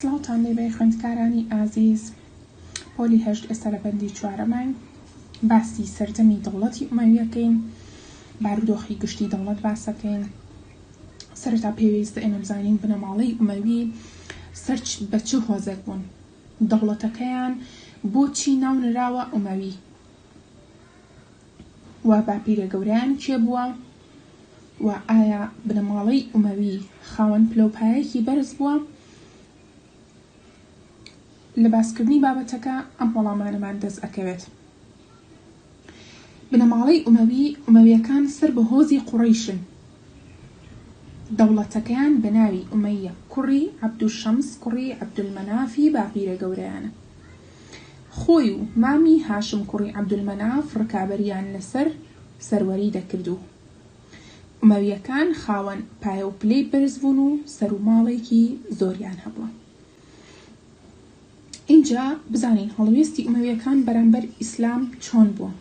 سڵاوتان لێبێ خوێندکارانی ئازیز پۆلی هەشت ئێستا لە بەندی چوارەماین باسی سەردەمی دەوڵەتی ئومەویەکەین بارودۆخی گشتی دەوڵەت باسەکەین سەرەتا پێویستە ئێمە بزانین بنەماڵەی ئومەوی سەر بە چ هۆزێک بوون دەوڵەتەکەیان بۆچی ناونراوە ئومەوی و باپیرە گەورەیان کێ بووە و ئایا بنەماڵەی ئومەوی خاوەن پلەوپایەکی بەرز بووە؟ لە باسکردنی بابەتەکە ئەم وەڵامانەمان دەست ئەکەوێت. بنەماڵەی ئومەوی، ئومەویەکان سەر بە هۆزی قوڕەیشن. دەوڵەتەکەیان بە ناوی ئومەیە کوڕی عەبدولشەمس کوڕی عەبدولمەنافی باپیرە گەورەیانە. خۆی و مامی هاشم کوڕی عەبدولمەناف ڕکابەریان لەسەر سەروەری دەکرد و ئومەویەکان خاوەن پایە و پلەی بەرز بوون و سەر و ماڵێکی زۆریان هەبووە. ئینجا بزانین هەڵوێستی ئومەویەکان بەرامبەر ئیسلام چۆن بووە.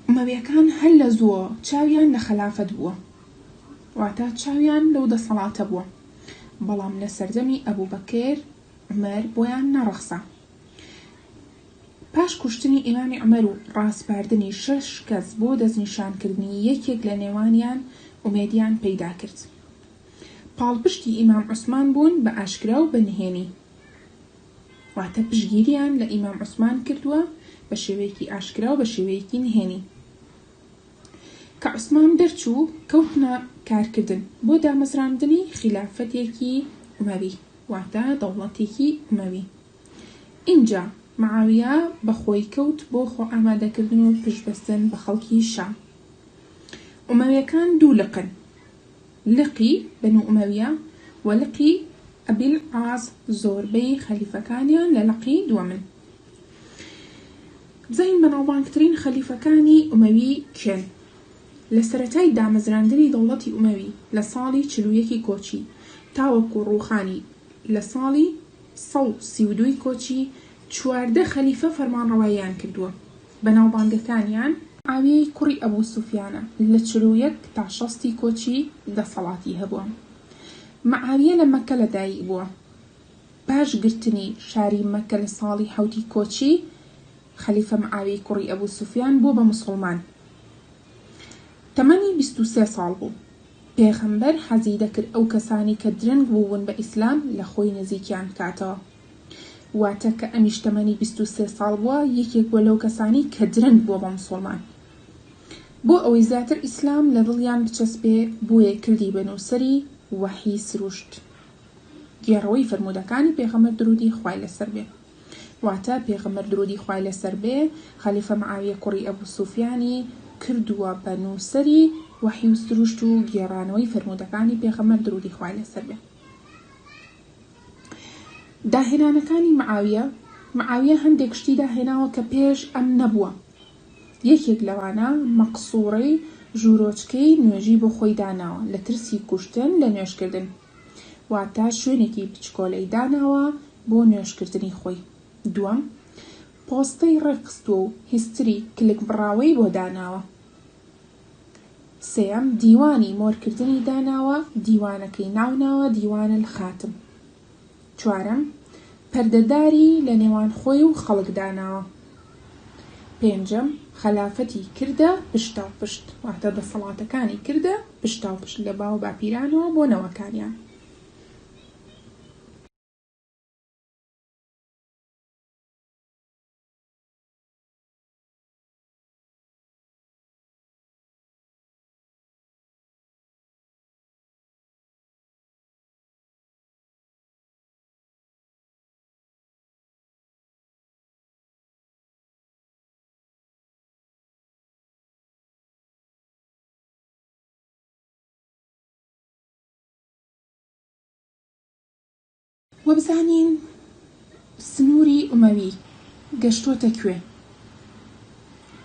ئومەویەکان هەر لە زووەوە چاویان لە خەلافەت بووە، واتە چاویان لەو دەسەڵاتە بووە، بەڵام لە سەردەمی ئەبوبەکر، عومەر بۆیان نەڕەخسا. پاش کوشتنی ئیمامی عومەر و ڕاسپاردنی شەش کەس بۆ دەستنیشانکردنی یەکێک لە نێوانیان ئومێدیان پەیدا کرد. پاڵپشتی ئیمام عوسمان بوون بە ئاشکرا و بە نهێنی. واتە پشتگیریان لە ئیمام عوسمان کردووە بە شێوەیەکی ئاشکرا و بە شێوەیەکی نهێنی. کە عوسمان دەرچوو کەوتنە کارکردن بۆ دامەزراندنی خیلافەتێکی ئومەوی واتە دەوڵەتێکی ئومەوی. ئینجا معاویە بە خۆی کەوت بۆ خۆ ئامادەکردن و پشتبەستن بە خەڵکی شام. ئومەویەکان دوو لقن، لقی بەنو ئومەویە و لقی ئەبیل عاس زۆربەی خەلیفەکانیان لە لقی دووەمن. بزانین بەناوبانگترین خەلیفەکانی ئومەوی کێن؟ لە سەرەتای دامەزراندنی دەوڵەتی ئومەوی لە ساڵی 41 ی کۆچی تاوەکو ڕووخانی لە ساڵی 132 ی کۆچی 14 خەلیفە فەرمانڕەواییان کردووە. بەناوبانگەکانیان. معاویەی کوڕی ئەبو سوفیانە لە 41 تا 60 ی کۆچی دەسەڵاتی هەبووە. معاویە لە مەککە لەدایک بووە. پاش گرتنی شاری مەککە لە ساڵی حەوتی کۆچی، خەلیفە معاویەی کوڕی ئەبو سوفیان بووە بە موسوڵمان. تەمەنی 23 ساڵ بوو. پێغەمبەر حەزی دەکرد ئەو کەسانەی کە درەنگ بووبوون بە ئیسلام لە خۆی نزیکیان بکاتەوە. واتە کە ئەمیش تەمەنی 23 ساڵ بووە یەکێک بووە لەو کەسانەی کە درەنگ بووە بە موسوڵمان. بۆ ئەوەی زیاتر ئیسلام لە دڵیان بچەسپێ بۆیە کردی بە نووسەری وەحی سروشت. گێڕەوەی فەرموودەکانی پێغەمبەر دروودی خوای لەسەر بێ. واتە، پێغەمبەر دروودی خوای لەسەر بێ خەلیفە معاویە کوڕی ئەبو سوفیانی کردووە بە نووسەری وەحی و سروشت و گێڕانەوەی فەرموودەکانی پێغەمبەر دروودی خوای لەسەر بێ. داهێنانەکانی معاویە، معاویە هەندێک شتی داهێناوە کە پێش ئەم نەبووە، یەکێک لەوانە مەقسوڕەی ژوورۆچکەی نوێژی بۆ خۆی داناوە لە ترسی کوشتن لە نوێژکردن. واتە شوێنێکی بچکۆلەی داناوە بۆ نوێژکردنی خۆی. دووەم، پۆستەی ڕێکخستووە و هیستری کلک بڕاوەی بۆ داناوە. سێیەم، دیوانی مۆرکردنی داناوە، دیوانەکەی ناوناوە دیوان الخاتم. چوارەم، پەردەداری لە نێوان خۆی و خەڵک داناوە. پێنجەم، خەلافەتی کردە پشتاوپشت، واتە دەسەڵاتەکانی کردە پشتاوپشت لە باوباپیرانەوە بۆ نەوەکانیان. وە بزانین سنووری ئومەوی گەشتۆتە کوێ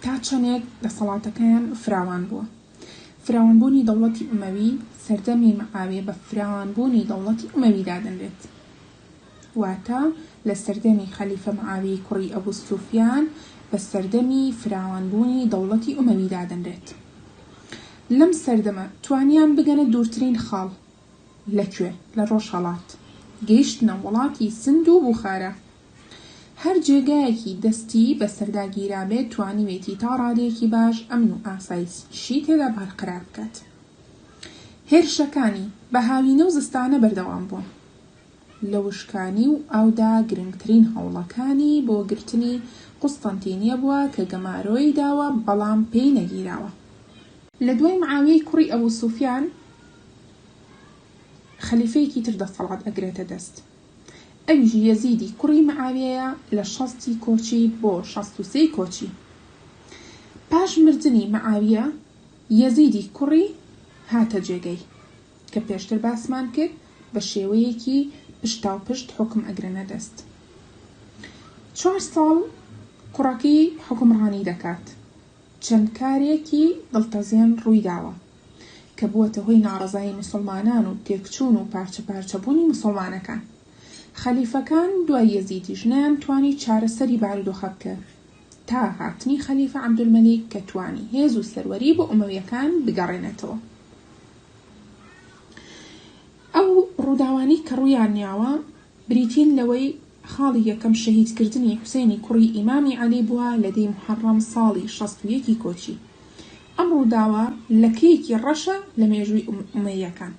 تا چەنێک دەسەڵاتەکەیان فراوان بووە. فراوانبوونی دەوڵەتی ئومەوی سەردەمی مەعاویە بە فراوانبوونی دەوڵەتی ئومەوی دادەنرێت. واتە لە سەردەمی خەلیفە معاویەی کوڕی ئەبو سوفیان بە سەردەمی فراوانبوونی دەوڵەتی ئومەوی دادەنرێت. لەم سەردەمە توانیان بگەنە دوورترین خاڵ لە کوێ؟ لە ڕۆژهەڵات. گەیشتنە وڵاتی سند و بوخارا. هەر جێگایەکی دەستی بەسەردا گیرابێت توانیوێتی تا ڕادەیەکی باش ئەمن و ئاسایشی تێدا بەرقەرار بکات. هێرشەکانی بە هاوینە و زستانە بەردەوام بوون. لە وشکانی و ئاودا گرنگترین هەوڵەکانی بۆ گرتنی قوستەنتینیە بووە کە گەمارۆی داوە بەڵام پێی نەگیراوە. لە دوای معاویەی کوڕی ئەبو سوفیان خەلیفەیەکی تر دەسەڵات ئەگرێتە دەست ئەویش یەزیدی کوڕی معاویەیە لە شەستی کۆچی بۆ 63 کۆچی. پاش مردنی معاویە یەزیدی کوڕی هاتە جێگەی. کە پێشتر باسمان کرد بە شێوەیەکی پشتاوپشت حوکم ئەگرنە دەست. چوار ساڵ کوڕەکەی حوکمڕانی دەکات. چەند کارێکی دڵتەزێن ڕووی داوە کە بووەتە هۆی ناڕەزایی موسڵمانان و تێکچوون و پارچەپارچەبوونی موسڵمانەکان. خەلیفەکان دوای یەزیدیش نەیانتوانی چارەسەری بارودۆخە بکەن تا هاتنی خەلیفە عەبدولمەلیک کە توانی هێز و سەروەری بۆ ئومەویەکان بگەڕێنێتەوە. ئەو ڕووداوانەی کە ڕوویان یاوە بریتین لەوەی خاڵی یەکەم شەهیدکردنی حوسێنی کوڕی ئیمامی عەلی بووە لە دەی موحەڕەم ساڵی 61 ی کۆچی. ئەم ڕووداوە لەکەیەکی ڕەشە لە مێژووی ئومەییەکان.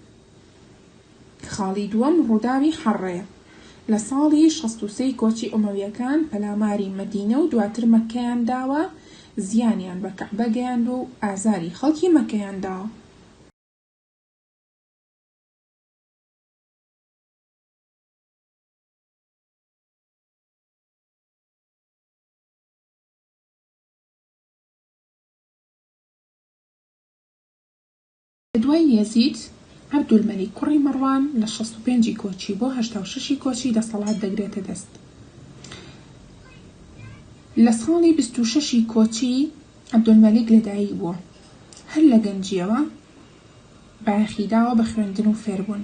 خاڵی دووەم ڕووداوی حەڕڕەیە. لە ساڵی 63 ی کۆچی ئومەوییەکان پەلاماری مەدینە و دواتر مەککەیان داوە، زیانیان بە کەعبە گەیاندووە و ئازاری خەڵکی مەککەیان داوە. لە دوای یەزید، عەبدولمەلیک کوڕی مەڕوان لە 65 ی کۆچی بۆ 86 ی کۆچی دەسەڵات دەگرێتە دەست. لە ساڵی 26 ی کۆچی عەبدولمەلیک لەدایک بووە. هەر لە گەنجییەوە بایەخی داوە بە خوێندن و فێربوون.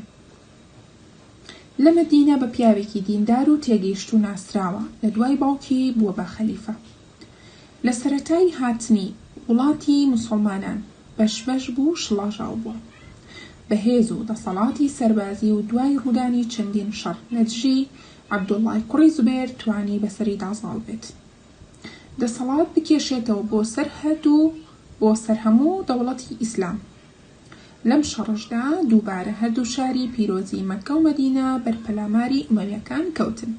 لە مەدینە بە پیاوێکی دیندار و تێگەیشتوو ناسراوە، لە دوای باوکی بووە بە خەلیفە. لە سەرەتای هاتنی وڵاتی موسڵمانان بەش بەش بوو و شڵەژاو بووە. بە هێز و دەسەڵاتی سەربازی و دوای ڕوودانی چەندین شەڕ لە دژی عەبدوڵڵای کوڕی زوبێر توانی بەسەریدا زاڵ بێت. دەسەڵات بکێشێتەوە بۆ سەر هەردوو بۆ سەر هەموو دەوڵەتی ئیسلام. لەم شەڕەشدا دووبارە هەردوو شاری پیرۆزی مەککە و مەدینە بەر پەلاماری ئومەویەکان کەوتن.